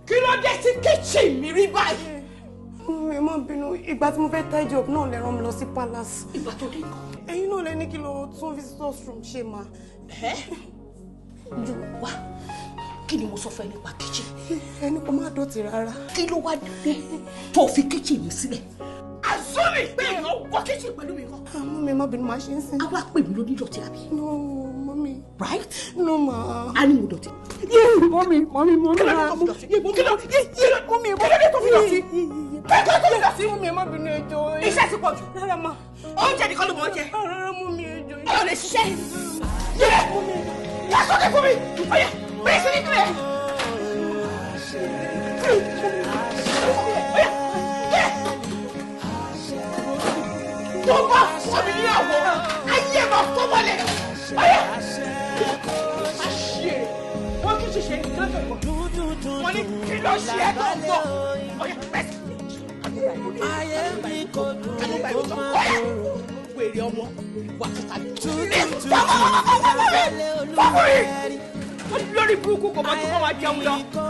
Kí ló dé sí kitchen mi rí báyìí? Mi má bínú, ìgbà tí mo fẹ́ tidy up náà lẹ rán mi lọ sí palace. Ìgbà tó dé nǹkan. Ẹ̀yin náà lẹ ní kí lọ tún visitors room ṣe mà. Ju wá, kí ni mo sọ fún ẹ nípa kitchen? Ẹni kò má dọ̀tí rárá. Kí ló wá dé tó fi kitchen mi sílẹ̀? Azúmi pé èèyàn wọ kitchen pẹ̀lú mi kan. Àmọ́ mi má bínú, máa ṣe ń sìn. A wá pè mí lónídọ̀tí àbí? No, mọ́mí. Right? No, ma. A ní mo dọ̀tí. Mọ́mí, mọ́mí, mọ́mí. Kí ló dé tó fi dọ̀tí? Kí ló Mọ́mí, kí ló dé tó fi dọ̀tí? Kí ló dé tó fi dọ̀tí? Mọ́mí, ẹ má bínú, ẹ jọ̀ọ́. Iṣẹ́ ti pọ̀ jù. Rárá ma. Oúnjẹ nìkan ló mọ̀ ọ́ jẹ. Rárá mọ́mí, ẹ jọ̀ọ́. Ẹ ò lè ṣiṣẹ́. Yẹ! Yà sókè fún mi! Ọ̀yà bẹ̀rẹ̀ sí ní kílẹ̀. Ọ̀yà kílẹ̀. Tó bá fọ́ mi ní àwọ̀, ayé máa fọ́ mọ́lẹ̀. Ọ̀yà! Àṣìírí. Wọ́n kì í ṣe ṣe kí ló ṣe ìwọ. Wọ́n ní kí ló ṣe é tó ń bọ̀. Ọ̀yà bẹ̀rẹ̀ sí. Ayé mi kò dùn kó má korò. Wèrè ọmọ wà títa ní. Tútù Fọkùnrin! Lórí burúkú kò máa tún kọ́ máa jẹun lọ. Kò